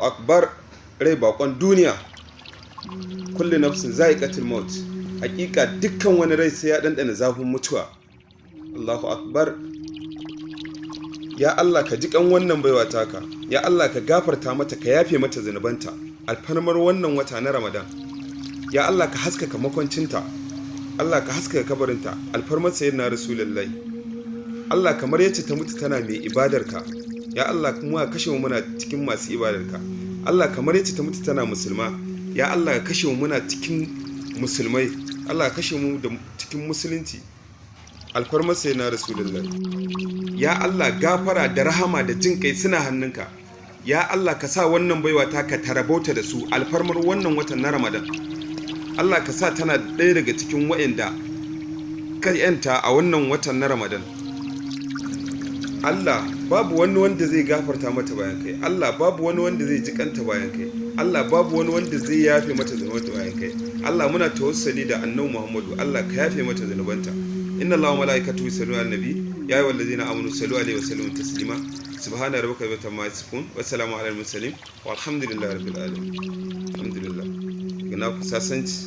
Akbar, rai bakon duniya. Kullu nafsin za'iqatul maut. Hakika dukkan wani rai sai ya ɗanɗana zafin mutuwa. Allahu akbar. Ya Allah, ka ji kan wannan baiwa taka. Ya Allah, ka gafarta mata, ka yafe mata zunubanta alfarmar wannan wata na Ramadan. Ya Allah, ka haskaka makwancinta. Allah, ka haskaka kabarinta alfarmar Sayyidina Rasulullahi. Allah, kamar yace ta mutu tana mai ibadarka, ya Allah, kuma ka kashe mu muna cikin masu ibadarka. Allah, kamar yace ta mutu tana musulma, ya Allah, ka kashe mu muna cikin musulmai. Allah, ka kashe mu da cikin musulunci alfarmar Sayyidina Rasulullahi. Ya Allah, gafara da rahama da jin kai suna hannunka. Ya Allah, ka sa wannan baiwa ta ka tarabauta da su alfarmar wannan watan na Ramadan. Allah, ka sa tana ɗaya daga cikin wa'inda ka yanta a wannan watan na Ramadan. Allah, babu wani wanda zai gafarta mata bayan kai. Allah, babu wani wanda zai jikanta bayan kai. Allah, babu wani wanda zai yafe mata zunubanta bayan kai. Allah, muna tawassuli da Annabi Muhammadu, Allah, ka yafe mata zunubanta. Inna Allaha wa malaikatahu yusalluna ala nabi, ya ayyuhal ladzina amanu sallu alaihi wa sallimu taslima. Subhana rabbika rabbil izzati amma yasifun, wa salamun alal mursalin, walhamdulillahi rabbil alamin. Alhamdulillah. Gina ku sasanci.